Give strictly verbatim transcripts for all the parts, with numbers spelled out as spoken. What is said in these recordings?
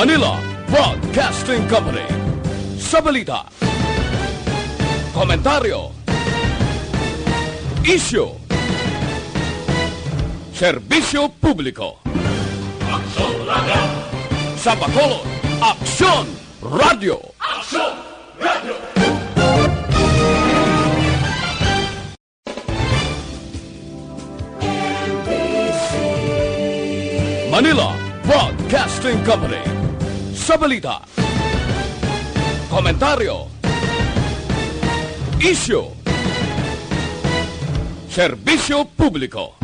Manila Broadcasting Company. Sa balita, komentaryo, isyu, serbisyo publiko. Aksyon Radio! Sa Bacolod, Aksyon Radio! Aksyon Radio! Manila Broadcasting Company. Sa balita, komentaryo, isyu, serbisyo publiko.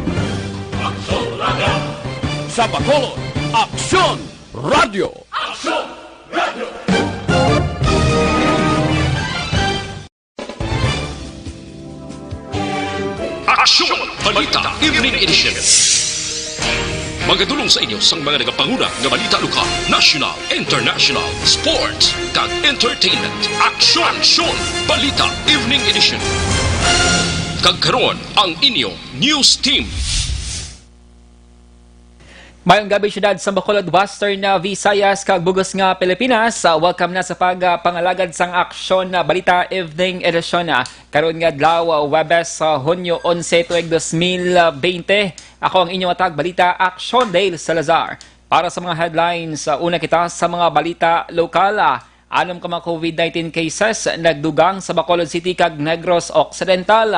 Aksyon Radio! Sa Bacolod, Aksyon Radio! Aksyon Radio! Aksyon! Balita Evening Edition. Magadulong sa inyo sang mga nagapanguna nga balita lokal, national, international, sports, kag entertainment. Aksyon! Aksyon! Balita Evening Edition. Kag karon ang inyo news team. Mayong gabi, syudad sa Bacolod, Western, ah, Visayas, kag bug-os nga Pilipinas. Ah, welcome na sa pag, ah, pangalagad sang Aksyon, ah, Balita Evening Edition, ah, karon nga adlaw, ah, Huwebes, ah, Hunyo onse, tuig dos mil bente. Ako ang inyong atag balita, Aksyon Dale Salazar. Para sa mga headlines, ah, una kita sa mga balita lokal, ah. Anom ka mga covid nineteen cases nagdugang sa Bacolod City kag Negros Occidental.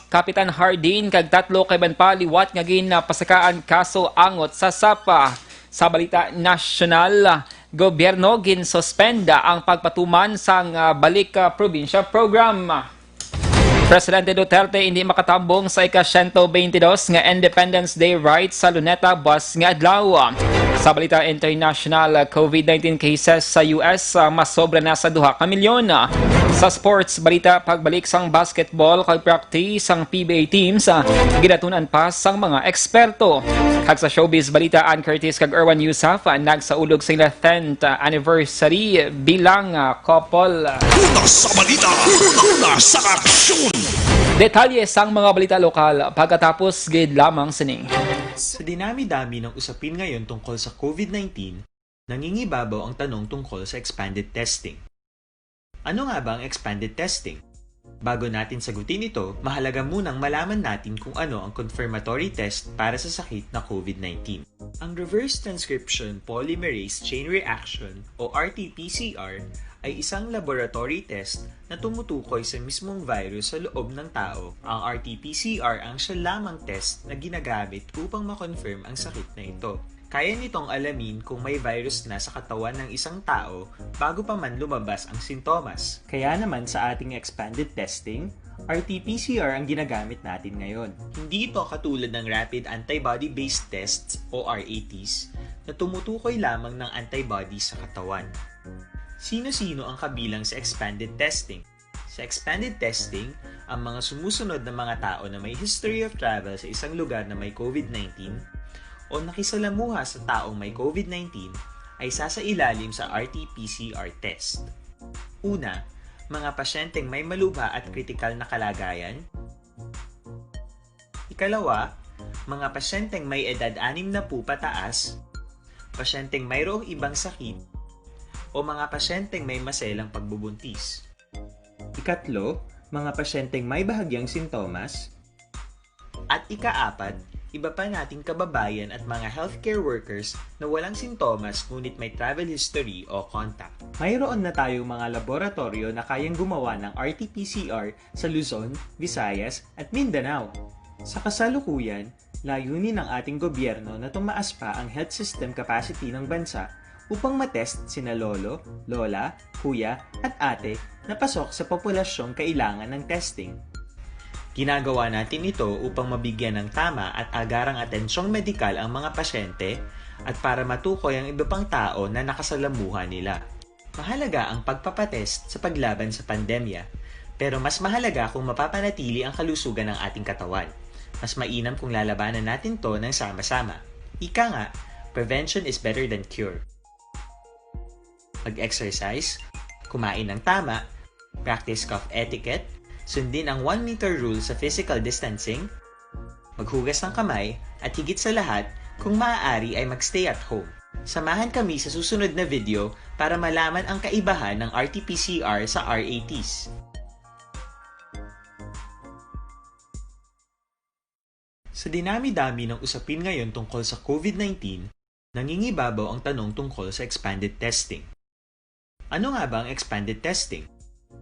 Kapitan Hardin kag tatlo ka iban pa liwat nga ginpasakaan kaso angot sa SAFA. Sa balita nasyonal, gobyerno ginsuspend ang pagpatuman sang, ah, Balik, ah, Probinsya Program. Presidente Duterte hindi makatambong sa ika-siyento beintidos nga Independence Day rite sa Luneta buas nga adlaw. Sa balita international, covid nineteen cases sa U S, ah, masobra na sa duha ka milyon. Sa sports balita, pagbalik sang basketball kag practice sang P B A teams, ah, ginatun-an pa sang mga eksperto. Kag sa showbiz balita, Ann Curtis kag Erwan Heussaff, ah, nagsaulog sa ila tenth, ah, anniversary bilang, ah, couple. Una sa balita, una sa aksyon. Detalye sang mga balita lokal pagkatapos gid lamang sini. Sa dinami-dami ng usapin ngayon tungkol sa covid nineteen, nangingibabaw ang tanong tungkol sa expanded testing. Ano nga ba ang expanded testing? Bago natin sagutin ito, mahalaga munang malaman natin kung ano ang confirmatory test para sa sakit na covid nineteen. Ang reverse transcription polymerase chain reaction o R T P C R ay isang laboratory test na tumutukoy sa mismong virus sa loob ng tao. Ang R T P C R ang siya lamang test na ginagamit upang ma-confirm ang sakit na ito. Kaya nitong alamin kung may virus na sa katawan ng isang tao bago pa man lumabas ang sintomas. Kaya naman sa ating expanded testing, R T P C R ang ginagamit natin ngayon. Hindi ito katulad ng rapid antibody-based tests o R A Ts na tumutukoy lamang ng antibody sa katawan. Sino-sino ang kabilang sa expanded testing? Sa expanded testing, ang mga sumusunod na mga tao na may history of travel sa isang lugar na may covid nineteen o nakisalamuha sa taong may covid nineteen ay sasailalim sa R T P C R test. Una, mga pasyenteng may malubha at kritikal na kalagayan. Ikalawa, mga pasyenteng may edad anim na po pataas, pasyenteng mayroong ibang sakit, o mga pasyenteng may maselang pagbubuntis. Ikatlo, mga pasyenteng may bahagyang sintomas. At ikaapat, iba pa nating kababayan at mga healthcare workers na walang sintomas ngunit may travel history o contact. Mayroon na tayong mga laboratoryo na kayang gumawa ng R T P C R sa Luzon, Visayas, at Mindanao. Sa kasalukuyan, layunin ng ating gobyerno na tumaas pa ang health system capacity ng bansa upang matest sina lolo, lola, kuya, at ate na pasok sa populasyong kailangan ng testing. Ginagawa natin ito upang mabigyan ng tama at agarang atensyong medikal ang mga pasyente at para matukoy ang iba pang tao na nakasalamuha nila. Mahalaga ang pagpapatest sa paglaban sa pandemya, pero mas mahalaga kung mapapanatili ang kalusugan ng ating katawan. Mas mainam kung lalabanan natin 'to ng sama-sama. Ika nga, prevention is better than cure. Mag-exercise, kumain ng tama, practice cough etiquette, sundin ang one meter rule sa physical distancing, maghugas ng kamay, at higit sa lahat, kung maaari ay mag-stay at home. Samahan kami sa susunod na video para malaman ang kaibahan ng R T P C R sa R A Ts. Sa dinami-dami ng usapin ngayon tungkol sa COVID nineteen, nangingibabaw ang tanong tungkol sa expanded testing. Ano nga ba ang expanded testing?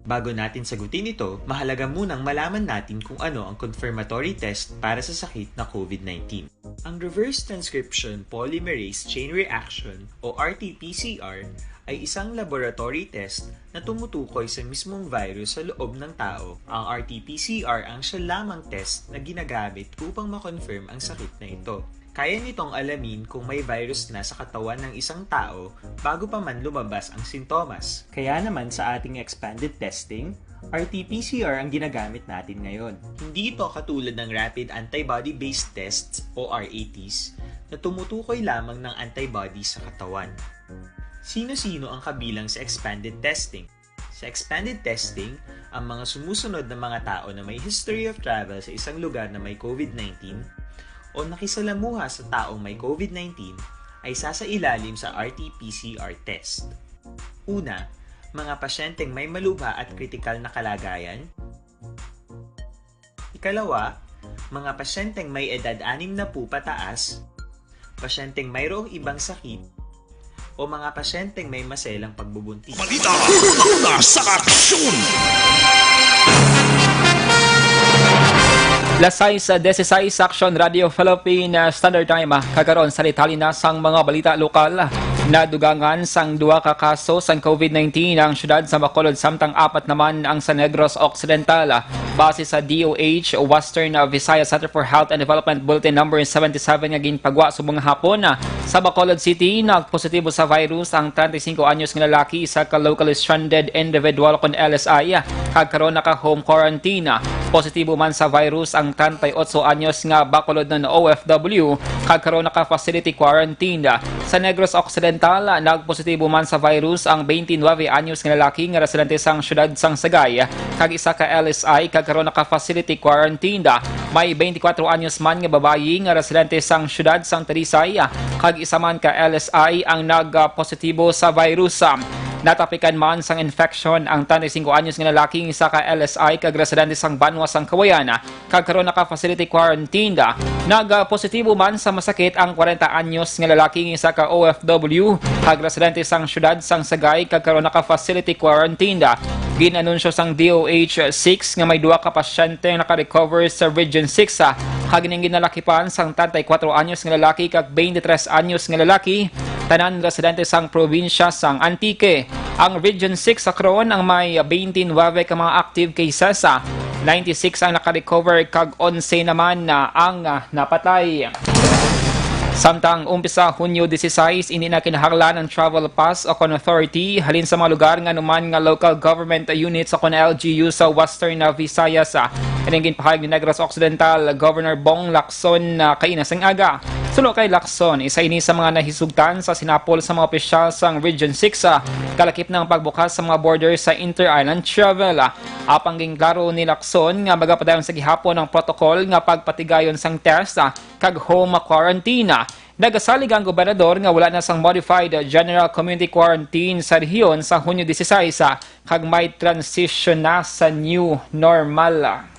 Bago natin sagutin ito, mahalaga munang malaman natin kung ano ang confirmatory test para sa sakit na COVID nineteen. Ang reverse transcription polymerase chain reaction o R T P C R ay isang laboratory test na tumutukoy sa mismong virus sa loob ng tao. Ang R T P C R ang siya lamang test na ginagamit upang ma-confirm ang sakit na ito. Kaya nitong alamin kung may virus na sa katawan ng isang tao bago pa man lumabas ang sintomas. Kaya naman sa ating expanded testing, R T P C R ang ginagamit natin ngayon. Hindi ito katulad ng rapid antibody-based tests o R A Ts na tumutukoy lamang ng antibody sa katawan. Sino-sino ang kabilang sa expanded testing? Sa expanded testing, ang mga sumusunod na mga tao na may history of travel sa isang lugar na may COVID nineteen o nakisalamuha sa taong may COVID nineteen ay sasailalim sa R T P C R test. Una, mga pasyenteng may malubha at kritikal na kalagayan. Ikalawa, mga pasyenteng may edad anim na po pataas, pasyenteng mayroong ibang sakit, o mga pasyenteng may maselang pagbubuntis. Balita, una sa aksyon! Las sais dieciséis, Aksyon Radio Philippine Standard Time. Kag karon, salitali na sang mga balita lokal. Nadugangan sang duha ka kaso sang COVID nineteen ang siyudad sa Bacolod, samtang apat naman ang sa Negros Occidental. Base sa D O H Western Visayas Center for Health and Development Bulletin Number seventy-seven nga ginpagwa subong nga hapon, sa Bacolod City, nagpositibo sa virus ang treinta y cinco anyos nga lalaki, isa ka locally stranded individual kon L S I, kag karon naka-home quarantine. Positibo man sa virus ang treinta y ocho anyos nga Bacolodnon O F W, kag karon naka-facility quarantine. Sa Negros Occidental, nagpositibo man sa virus ang twenty-nine anyos nga lalaki nga residente sang siyudad sang Sagay, kag isa ka L S I, kag karon naka-facility quarantine. May twenty-four anyos man nga babayi nga residente sang siyudad sang Talisay, kag isa man ka L S I ang nagpositibo sa virus. Natapikan man sang infection ang treinta y cinco anyos nga lalaki, isa ka L S I kag residente sang Banwa sang Kawayan, kag karon naka-facility quarantine. Nagpositibo man sa masakit ang kwarenta anyos nga lalaki, isa ka O F W kag residente sang siyudad sang Sagay, kag karon naka-facility quarantine. Gin-anunsyo sang D O H six nga may duha ka pasyente nga naka-recover sa Region six, ah, kag ining ginalakipan sang treinta y cuatro anyos nga lalaki kag twenty-tres anyos nga lalaki, tanan residente sang probinsya sang Antique. Ang Region six sa karon ang may twenty-nine ka mga active cases, ah, ninety-six ang naka-recover kag onse naman na ang, ah, napatay. Samtang umpisa Hunyo dieciséis, hindi na kinahanglan ang travel pass o kon authority halin sa mga lugar nga anuman nga local government units o kon L G U sa Western Visayas. Ining ginpahayag ni Negros Occidental Governor Bong Lacson, ah, kaina sang aga. Suno kay Lacson, isa ini sa mga nahisugtan sa sinapol sa mga opisyal sang Region six, ah, kalakip na ang pagbukas sa mga border sa inter-island travel. Apang ginklaro ni Lacson nga magapadayon sa gihapon ang protocol nga pagpatigayon sang test, ah, kag home quarantine. Nagasalig ang gobernador nga wala na sang modified general community quarantine sa rehiyon sa Hunyo dieciséis, ah, kag may transition na sa new normal.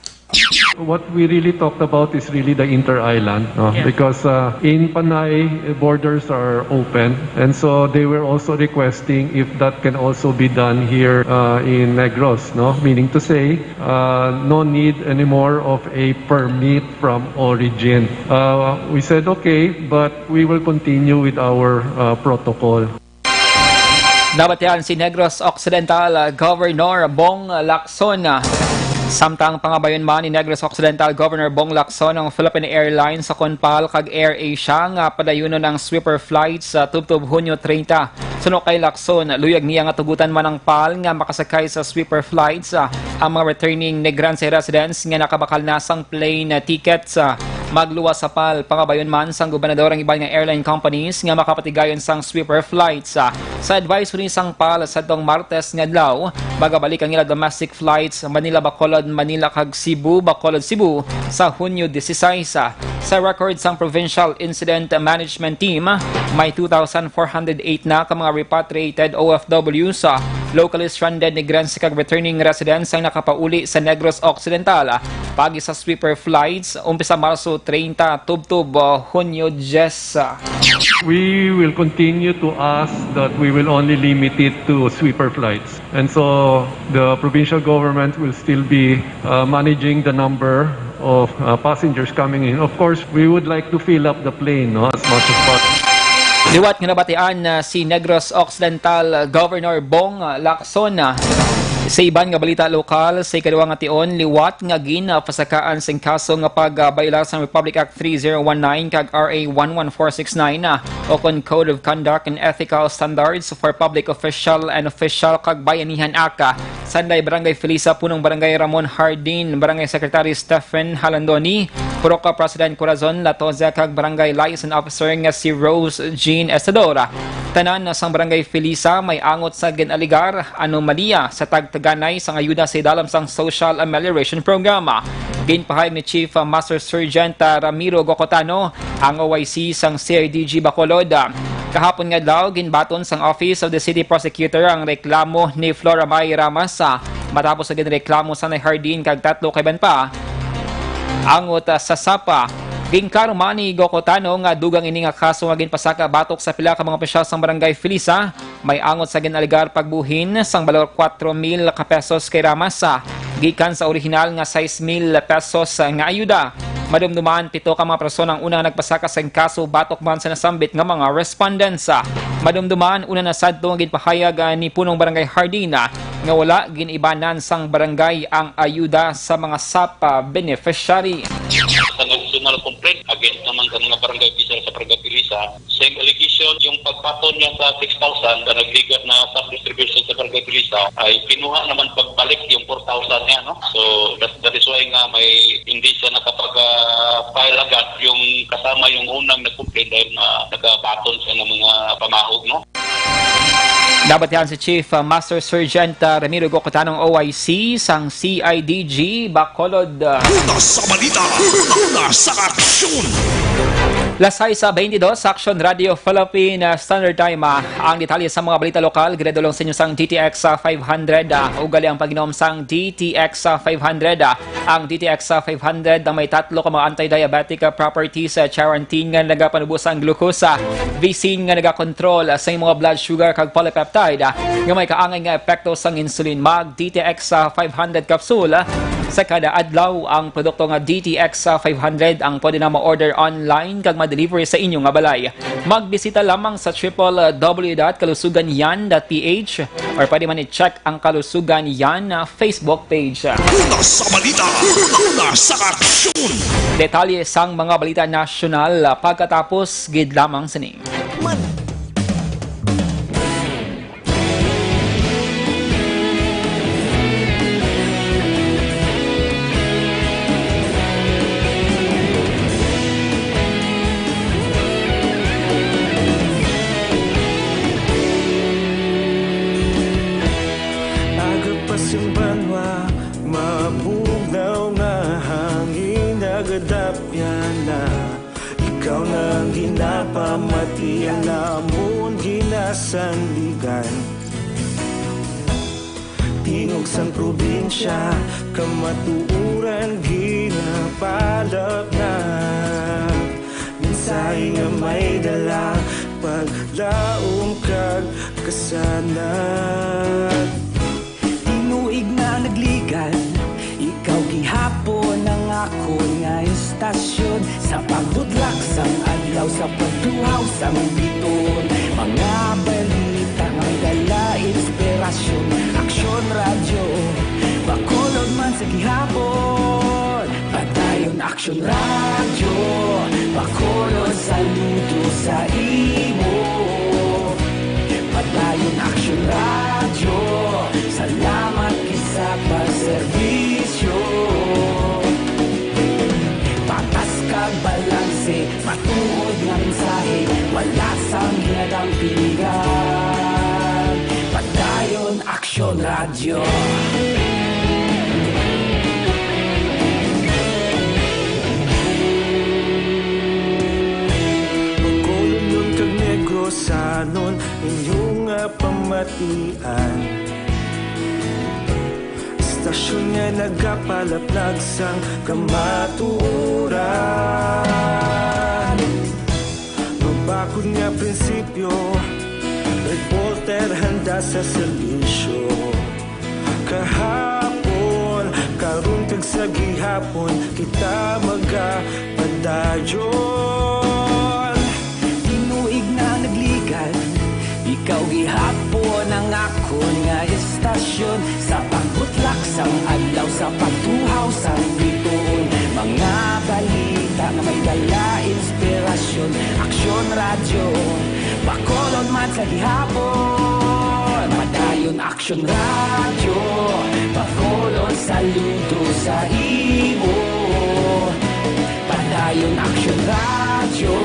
What we really talked about is really the inter-island, no? Yeah. Because, uh, in Panay, eh, borders are open, and so they were also requesting if that can also be done here, uh, in Negros, no? Meaning to say, uh, no need anymore of a permit from origin. Uh, we said, "Okay, but we will continue with our, uh, protocol." Nabatian si Negros Occidental, uh, Governor Bong Lacson. Samtang pangabayon man ni Negros Occidental Governor Bong Lacson ang Philippine Airlines sa kon PAL kag AirAsia nga padayunon ang sweeper flights sa tubtob Hunyo treinta. Suno kay Lacson, luyag niya nga tugutan man ang PAL nga makasakay sa sweeper flights, ah, ang mga returning Negranse residents nga nakabakal na sang plane tickets. Ah, magluwas sa PAL, pangabayon man sang gobernador ang iban nga airline companies nga makapatigayon sang sweeper flights. Ah, Sa advisory sang pal, sa tong Martes nga adlaw, magabalik ang ila domestic flights Manila-Bacolod, Manila kag Cebu-Bacolod-Cebu sa Hunyo dieciséis. Sa record sang Provincial Incident Management Team, may two thousand four hundred eight na ka mga repatriated O F Ws, locally stranded migrantes kag returning residents ang nakapauli sa Negros Occidental paagi sa sweeper flights umpisa Marso treinta tubtob, uh, Hunyo diyes. We will continue to ask that we will only limit it to sweeper flights. And so the provincial government will still be uh, managing the number of uh, passengers coming in. Of course, we would like to fill up the plane, no, as much as possible. Liwat nga nabatian, uh, si Negros Occidental Governor Bong Lacson. Sa iban nga balita lokal, sa ikaduha nga tion, liwat nga ginapasakaan sing kaso nga pagbayolar sang Republic Act three zero one nine kag R A one one four six nine, ah, ukon Code of Conduct and Ethical Standards for Public Official and Official kag Bayanihan Act, ah, Sanday Barangay Felisa, Punong Barangay Ramon Hardin, Barangay Secretary Stephen Halandoni, Purok President Corazon Latoza, kag Barangay Liaison Officer nga si Rose Jean Estador. Tanan sang Barangay Felisa may angot sa gin-alegar anomalya sa tagtaganay sang ayuda sa idalom sang Social Amelioration Program. Ginpahayag ni Chief Master Sergeant Ramiro Gocotano, ang O I C sang C I D G Bacolod. Kahapon nga adlaw, ginbaton sang Office of the City Prosecutor ang reklamo ni Flora May Ramas, ah, matapos nga ginreklamo sa Nay Hardin kag tatlo ka iban pa angot, ah, sa sapa. Ginklaro man ni Gocotano nga dugang ini nga kaso nga ginpasaka batok sa pila ka mga opisyal sang Barangay Felisa. May angot sa gin-alegar pagbuhin sang balor kuwatro mil ka pesos kay Ramas, ah, gikan sa orihinal nga sais mil pesos, ah, nga ayuda. Madumduman, pito ka mga persona ang una nga nagpasaka sang kaso batok man sa nasambit nga mga respondents. Madumduman, una na sadto nga ginpahayag, ah, ni Punong Barangay Hardin, ah, nga wala gin-ibanan sang barangay ang ayuda sa mga sapa beneficiary. Sa nagsunod complaint against naman sa mga barangay official sa Barangay Felisa, same allegation, yung pagbaton niya sa six thousand na nagligad na sub-distribution sa Barangay Felisa ay kinuha naman pagbalik yung four thousand niya, no? So, that, that is why nga may hindi siya nakapag-file agad yung kasama yung unang nag-complain dahil na nagabaton siya ng mga pamahog, no? Nabatihan si Chief, uh, Master Sergeant, uh, Ramiro Gocotano, O I C sang C I D G Bacolod. Una sa balita, una sa aksyon. Las sais sa twenty-dos, Action Radio Philippine, uh, Standard Time, uh, ang detalye sa mga balita lokal, ginadulong sa inyo sang D T X, uh, five hundred, uh, ugali ang pag-inom sang D T X, uh, five hundred, uh, Ang D T X five hundred nga may tatlo ka mga anti-diabetic, ah, properties, ah, charantin nga nagapanubo sang glukosa, visin nga nagakontrol, ah, sa imong mga blood sugar kag polypeptide, ah, nga may kaangay nga epekto sang insulin. Mag D T X, ah, five hundred capsule, ah, sa kada adlaw. Ang produkto nga D T X, ah, five hundred ang pwede na ma-order online kag ma-deliver sa inyo nga balay. Magbisita lamang sa triple W dot kalusugan yan dot P H or pwede man i-check ang Kalusugan Yan, ah, Facebook page. Una sa balita, una sa aksyon. Detalye sang mga balita nasyonal, ah, pagkatapos gid lamang sini. Man- Aga pa sing banwa, mabugnaw nga hangin nagadapyan na. Ikaw na ang ginapamati, ang amon ginasandigan. Tingog sang probinsya, kamatuoran ginapalapnap. Mensahe nga may dala, paglaom kag kasanag. Tinuig na nagligan, ikaw gihapon ang akon nga istasyon. Sa pagbudlak sang adlaw, sa pagtuhaw sang biton, mga balita nga may dala inspirasyon. Aksyon Radyo, Bacolod man sa gihapon. Padayon Aksyon Radyo, Bacolod, saludo sa imo. Padayon Aksyon Radyo, salamat gid sa pagserbisyo. Patas kag balanse, matuod nga mensahe, wala sang ginadampingan. Radyo. Bacolod kag Negrosanon, inyo nga pamatian. Istasyon nga nagapalaplag sang kamatuoran. Mabakod nga prinsipyo, reporter handa sa serbisyo. Kahapon, karon kag sa gihapon, kita magapadayon. Tinuig na nagligad, ikaw gihapon ang akon nga istasyon. Sa pagbutlak sang adlaw, sa pagtuhaw sang bituon, mga balita nga may dala inspirasyon. Aksyon Radyo, Bacolod man sa gihapon. Padayon Aksyon Radyo, Bacolod saludo sa imo. Padayon Aksyon Radyo,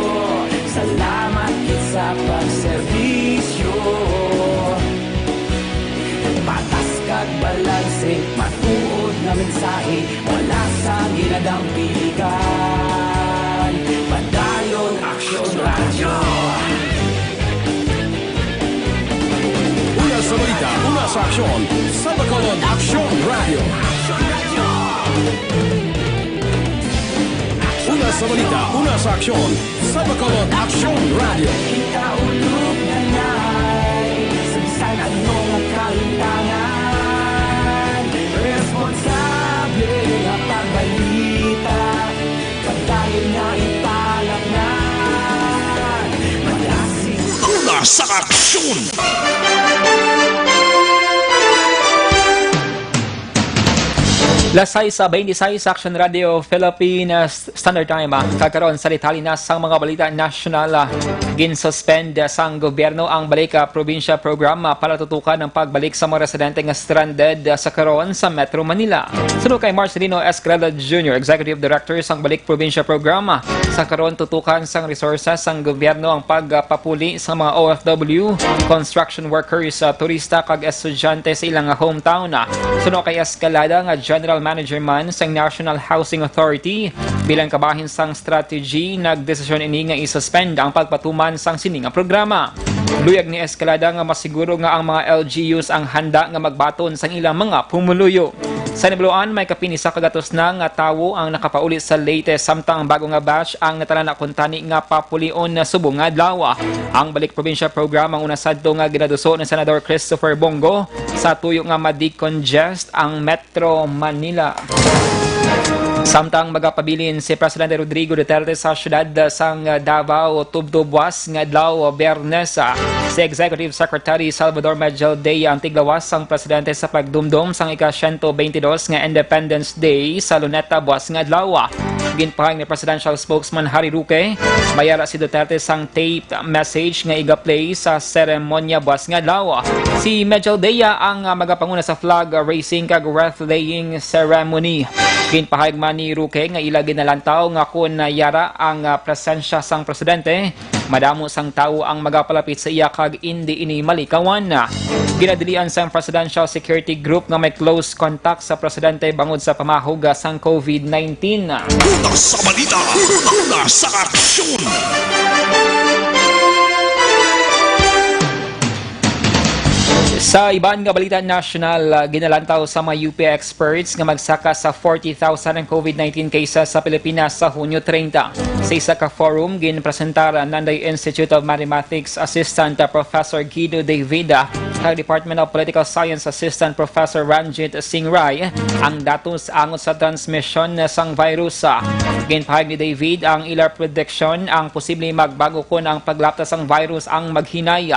salamat gid sa pagserbisyo. Patas kag balanse, matuod nga mensahe, wala sang ginadampigan. Padayon Aksyon Radyo. Una sa balita, una sa aksyon, sa Bacolod Aksyon Radyo. Una sa balita, una sa aksyon, sa Bacolod Aksyon Radyo. Kita ulog na nay, sa bisan ano nga kalintangan, responsable nga pagbalita, pagdayon nga ipalapnan, malasig. Una sa aksyon. Las sais beintisais, Action Radio Philippine, ah, Standard Time, ah. Kag karon sa detalye na sang mga balita nasyonal, ah. Ginsuspend, ah, sang gobyerno ang Balik, ah, Probinsya Program, ah, para tutukan ang pagbalik sa mga residente nga stranded, ah, sa karon sa Metro Manila. Suno kay Marcelino Escalada Junior, Executive Director sang Balik Probinsya Program, ah, sa karon tutukan sang resources sang gobyerno ang pagpapuli sa mga O F W, construction workers, ah, turista kag estudyante sa ilang hometown, ah. Suno kay Escalada nga General Manager man sang National Housing Authority, bilang kabahin sang strategy, nagdesisyon ini nga i-suspend ang pagpatuman sang sini nga programa. Luyag ni Escalada nga masiguro nga ang mga L G Us ang handa nga magbaton sang ilang mga pumuluyo. Sa Nabloan, may kapin isa ka gatos na nga tawo ang nakapauli sa Leyte, samtang ang bago nga batch ang natalana kuntani nga papulion na subong nga adlaw. Ang Balik Probinsya Program ang una sadto nga ginaduso ni Senador Christopher Bong Go sa tuyo nga ma-decongest ang Metro Manila. Samtang magapabilin si Presidente Rodrigo Duterte sa siyudad sang Davao tubtob buwas nga adlaw, Biyernes, si Executive Secretary Salvador Mejaldea ang tiglawas sang presidente sa pagdumdom sang ika-siyento beintidos nga Independence Day sa Luneta buwas nga adlaw. Ginpahayag ni Presidential Spokesman Harry Roque, may ara si Duterte sang tape message nga iga-play sa seremonya buwas nga adlaw. Si Mejaldea ang, ah, magapanguna sa flag raising kag wreath-laying ceremony. Ginpahayag man ni Roque nga ila ginalantaw nga kon yara ang, ah, presensya sang presidente, madamo sang tawo ang magapalapit sa iya kag indi ini malikawan. Ginadilian sang Presidential Security Group nga may close contact sa presidente bangod sa pamahog sang COVID nineteen. Una sa balita, una sa aksyon. Sa iban nga balita nasyonal, ah, ginalantaw sa mga U P experts nga magsaka sa forty thousand ang COVID nineteen cases sa Pilipinas sa Hunyo treinta. Sa isa ka forum, ginpresentar ang Nanday Institute of Mathematics Assistant, ah, Professor Guido David, ah, kag Department of Political Science Assistant Professor Ranjit Singh Rai ang datos angot sa transmisyon sang virus. Ginpahayag ni David ang ila prediction ang posible magbago kon ang paglapta sang virus ang maghinay.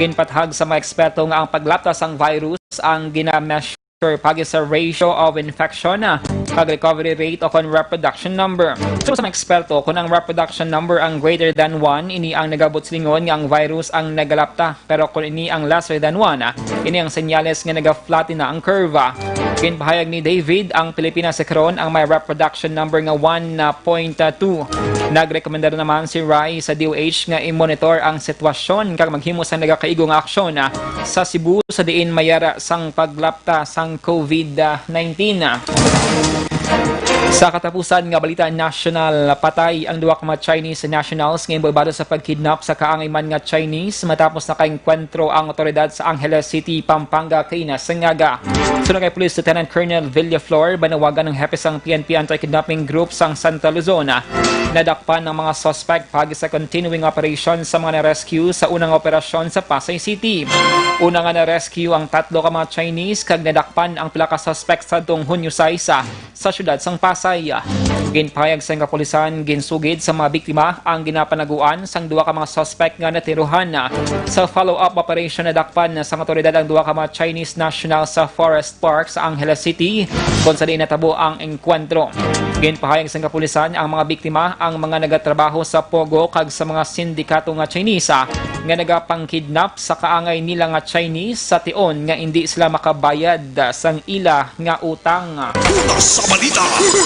Ginpatahag sa mga eksperto nga ang paglapta sang virus ang gina-measure paagi sa ratio of infection kag recovery rate o kon reproduction number. Suno sa mga eksperto, kon ang reproduction number ang greater than one, ini ang nagabuot silingon nga ang virus ang nagalapta. Pero kon ini ang lesser than one, ah, ini ang senyales nga naga-flatten na ang kurba. Ginpahayag ni David, ang Pilipinas sa karon ang may reproduction number nga one point two. Nagrekomendar naman si Rai sa D O H nga i-monitor ang sitwasyon kag maghimo sang nagakaigo nga aksyon, ah, sa Cebu, sa diin may yara sang paglapta sang COVID nineteen. Sa katapusan nga balita nasyonal, patay ang duha ka mga Chinese nationals nga inbolbado sa pagkidnap sa kaangay man nga Chinese matapos nakaengkwentro ang otoridad sa Angeles City, Pampanga, kaina sa ngaga. Suno kay Police Lieutenant Colonel Villaflor, banawagan ng hepe sang P N P Anti-Kidnapping Group sang Central Luzon, nadakpan ang mga suspect pagi sa continuing operation sa mga na-rescue sa unang operasyon sa Pasay City. Una nga na-rescue ang tatlo ka mga Chinese kag nadakpan ang pila ka suspect sadtong Hunyo sais sa siyudad sang Pasay. Ginpahayag sang kapulisan, ginsugid sa mga biktima ang ginapanaguan sang duha ka mga suspect nga natirohan. Sa follow-up operation, nadakpan sang otoridad ang duha ka mga Chinese national sa Forest Park sa Angeles City, kung sa diin natabo ang engkwentro. Ginpahayag sang kapulisan, ang mga biktima ang mga nagatrabaho sa Pogo kag sa mga sindikato nga Chinese, ah, nga nagapangkidnap sa kaangay nila nga Chinese sa tion nga indi sila makabayad sang ila nga utang. Una sa balita,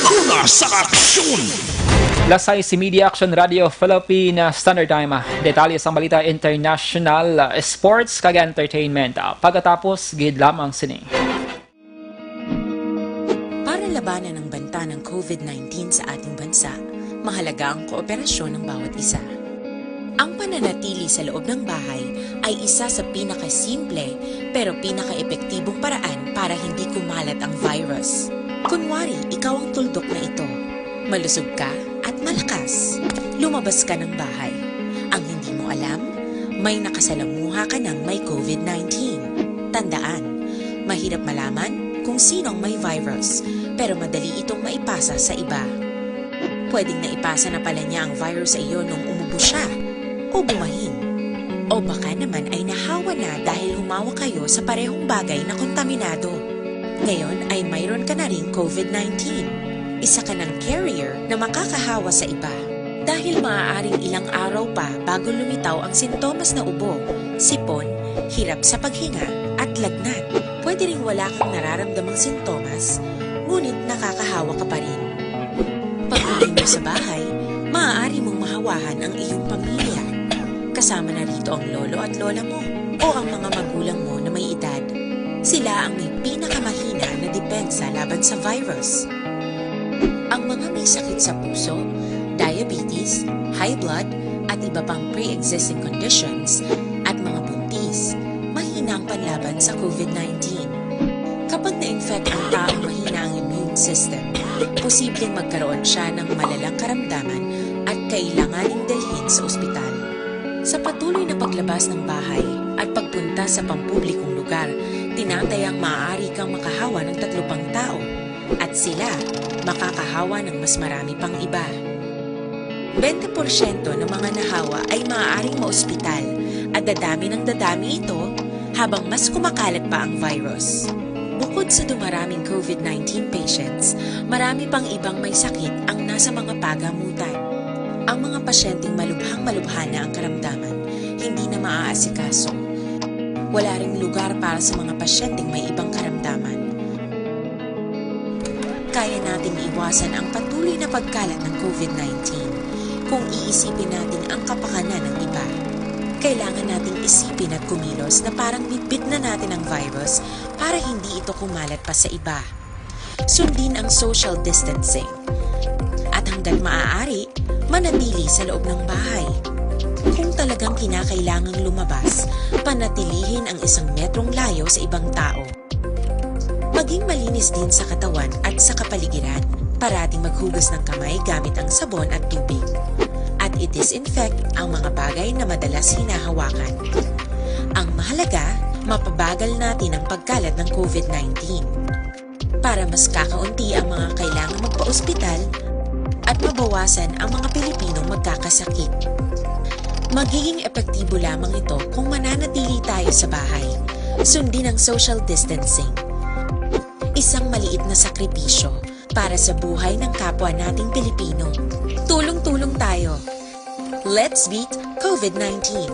una sa aksyon. Lasay si Media Action Radio Philippine Standard Time. Detalye sang balita international, sports, kag entertainment. Pagkatapos gid lamang sini. Para labanan ang banta ng COVID nineteen sa ating bansa, mahalaga ang kooperasyon ng bawat isa. Ang pananatili sa loob ng bahay ay isa sa pinakasimple pero pinakaepektibong paraan para hindi kumalat ang virus. Kunwari, ikaw ang tuldok na ito. Malusog ka at malakas. Lumabas ka ng bahay. Ang hindi mo alam, may nakasalamuha ka ng may COVID nineteen. Tandaan, mahirap malaman kung sino ang may virus, pero madali itong maipasa sa iba. Pwedeng naipasa na pala niya ang virus sa iyo nung umubo siya o bumahin. O baka naman ay nahawa na dahil humawak kayo sa parehong bagay na kontaminado. Ngayon ay mayroon ka na ring COVID nineteen. Isa ka ng carrier na makakahawa sa iba. Dahil maaaring ilang araw pa bago lumitaw ang sintomas na ubo, sipon, hirap sa paghinga, at lagnat. Pwede ring wala kang nararamdamang sintomas, ngunit nakakahawa ka pa rin. Pag-uwi mo sa bahay, maaari mong mahawahan ang iyong pamilya. Kasama na rito ang lolo at lola mo o ang mga magulang mo na may edad. Sila ang may pinakamahina na depensa laban sa virus. Ang mga may sakit sa puso, diabetes, high blood, at iba pang pre-existing conditions, at mga buntis, mahina ang panlaban sa COVID nineteen. Kapag na-infect ang taong mahina ang immune system, posibleng magkaroon siya ng malalang karamdaman at kailanganing dalhin sa ospital. Sa patuloy na paglabas ng bahay at pagpunta sa pampublikong lugar, tinatayang maaari kang makahawa ng tatlo pang tao, at sila makakahawa ng mas marami pang iba. Bente porsyento ng mga nahawa ay maaaring maospital, at dadami ng dadami ito habang mas kumakalat pa ang virus. Bukod sa dumaraming COVID nineteen patients, marami pang ibang may sakit ang nasa mga pagamutan. Ang mga pasyenteng malubhang-malubha na ang karamdaman, hindi na maaasikaso. Wala ring lugar para sa mga pasyenteng may ibang karamdaman. Kaya nating iwasan ang patuloy na pagkalat ng COVID nineteen kung iisipin natin ang kapakanan ng iba. Kailangan nating isipin at kumilos na parang bitbit na natin ang virus para hindi ito kumalat pa sa iba. Sundin ang social distancing. At hanggat maaari, manatili sa loob ng bahay. Kung talagang kinakailangang lumabas, panatilihin ang isang metrong layo sa ibang tao. Maging malinis din sa katawan at sa kapaligiran. Parating maghugas ng kamay gamit ang sabon at tubig. At i-disinfect ang mga bagay na madalas hinahawakan. Ang mahalaga, mapabagal natin ang pagkalat ng COVID nineteen. Para mas kakaunti ang mga kailangang magpa-ospital at mabawasan ang mga Pilipinong magkakasakit. Magiging epektibo lamang ito kung mananatili tayo sa bahay. Sundin ang social distancing. Isang maliit na sakripisyo para sa buhay ng kapwa nating Pilipino. Tulong-tulong tayo. Let's beat COVID nineteen.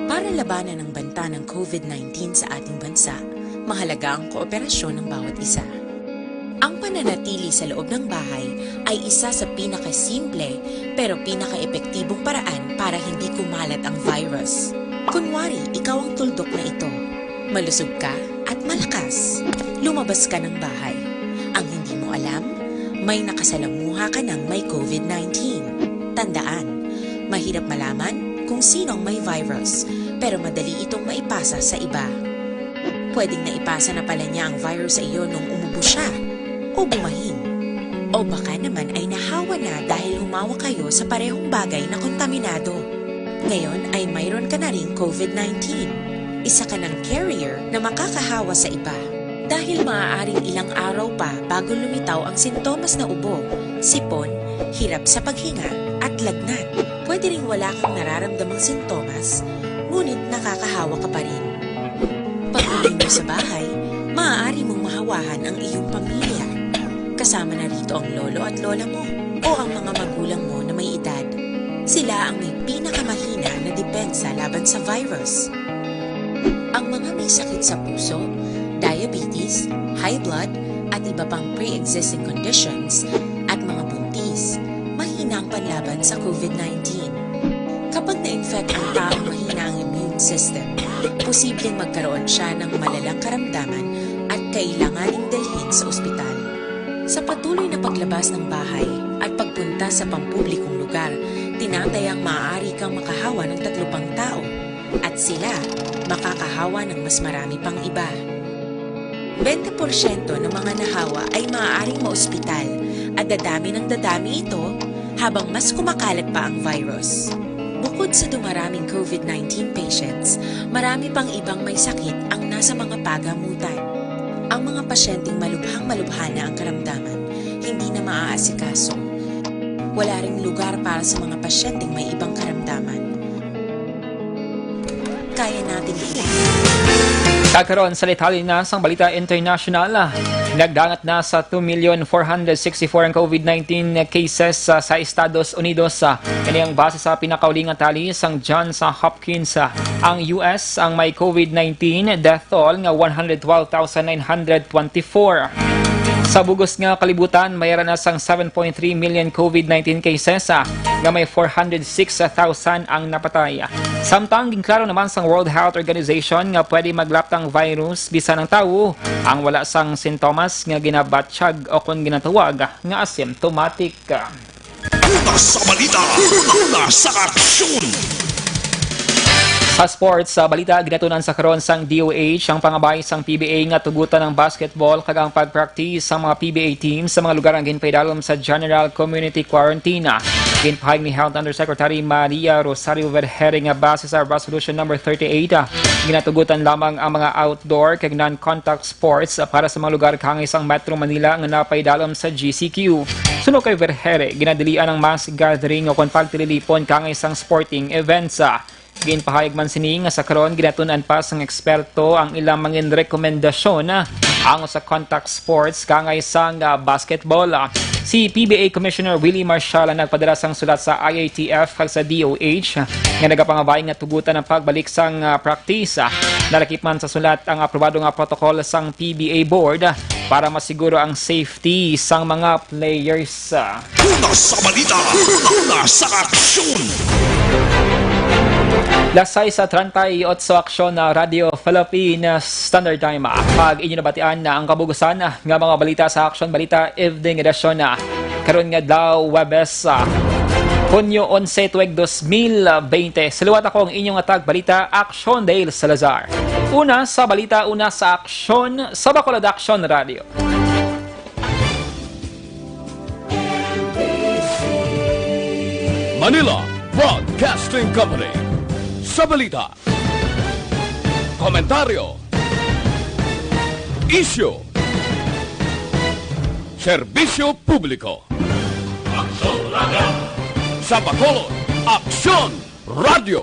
Para labanan ang banta ng COVID nineteen sa ating bansa, mahalaga ang kooperasyon ng bawat isa. Ang nanatili sa loob ng bahay ay isa sa pinakasimple pero pinakaepektibong paraan para hindi kumalat ang virus. Kunwari, ikaw ang tuldok na ito. Malusog ka at malakas. Lumabas ka ng bahay. Ang hindi mo alam, may nakasalamuha ka ng may covid nineteen. Tandaan, mahirap malaman kung sino ang may virus, pero madali itong maipasa sa iba. Pwedeng naipasa na pala niya ang virus sa iyo nung umubo siya, o bumahin. O baka naman ay nahawa na dahil humawak kayo sa parehong bagay na kontaminado. Ngayon ay mayroon ka na ring covid nineteen. Isa ka ng carrier na makakahawa sa iba. Dahil maaaring ilang araw pa bago lumitaw ang sintomas na ubo, sipon, hirap sa paghinga, at lagnat. Pwede ring wala kang nararamdamang sintomas, ngunit nakakahawa ka pa rin. Pag-uwi mo sa bahay, maaari mong mahawahan ang iyong pamilya. Kasama na rito ang lolo at lola mo o ang mga magulang mo na may edad. Sila ang may pinakamahina na depensa laban sa virus. Ang mga may sakit sa puso, diabetes, high blood, at iba pang pre-existing conditions, at mga buntis, mahina ang panlaban sa covid nineteen. Kapag na-infect ang taong mahina ang immune system, posibleng magkaroon siya ng malalang karamdaman at kailanganing dalhin sa ospital. Sa patuloy na paglabas ng bahay at pagpunta sa pampublikong lugar, tinatayang maaari kang makahawa ng tatlo pang tao at sila makakahawa ng mas marami pang iba. Bente porsyento ng mga nahawa ay maaaring maospital at dadami ng dadami ito habang mas kumakalat pa ang virus. Bukod sa dumaraming covid nineteen patients, marami pang ibang may sakit ang nasa mga pagamutan. Ang mga pasyenteng malubhang-malubha na ang karamdaman, hindi na maaasikaso. Wala ring lugar para sa mga pasyenteng may ibang karamdaman. Kaya natin ito. Kagkaron sa detalye na sang balita international, nagdangat na sa two million four hundred sixty-four ang covid nineteen cases sa, sa Estados Unidos. Kini ang base sa pinakauli nga tali sang Johns Hopkins. Ang U S ang may covid nineteen death toll nga one hundred twelve thousand nine hundred twenty-four. Sa bug-os nga kalibutan, may ara na sang seven point three million covid nineteen cases, ah, nga may four hundred six thousand ang napatay. Samtang ginklaro naman sang World Health Organization nga pwede maglaptang virus bisan ang tawo ang wala sang sintomas nga ginabatyag o kon ginatawag nga asymptomatic. Una sa balita, una sa aksyon. Sa sports, sa balita, ginatunan sa karon sang D O H ang pangabay sang P B A nga tugutan ang basketball kag ang pag-practice sang mga P B A team sa mga lugar nga ginpaidalom sa General Community Quarantine. Ginpahayag ni Health Undersecretary Maria Rosario Vergeire nga base sa Resolution Number thirty-eight, ginatugutan lamang ang mga outdoor kag non-contact sports para sa mga lugar kaangay sang Metro Manila nga napaidalom sa G C Q. Suno kay Vergeire, ginadilian ang mass gathering o kon pagtililipon kaangay sang sporting events. Ginpahayag man sini nga sa karon ginatun-an pa sang eksperto ang ilang mga rekomendasyon, ah, ang sa contact sports kaangay sang, ah, basketball. Ah, si P B A Commissioner Willie Marshall ang nagpadala sang sulat sa I A T F kag sa D O H nga nagapangabay nga tugutan ang pagbalik sang, ah, practice. Ah, nalakip man sa sulat ang aprobado nga protocol sang P B A Board para masiguro ang safety sang mga players. Una sa balita, una sa aksyon. Las sais treinta y ocho, Aksyon na Radyo Philippine Standard Time. Pag inyo nabatian na ang kabugusan nga mga balita sa Aksyon Balita Evening Edition na karon nga adlaw, Huwebes, ah, Hunyo onse, tuig dos mil bente. Sa liwat, ako ang inyong atag balita, Aksyon Dale Salazar. Una sa balita, una sa aksyon, sa Bacolod Aksyon Radio. Manila Broadcasting Company. Sa balita, komentaryo, isyu, serbisyo publiko. Aksyon Radio. Sa Bacolod, Aksyon Radio.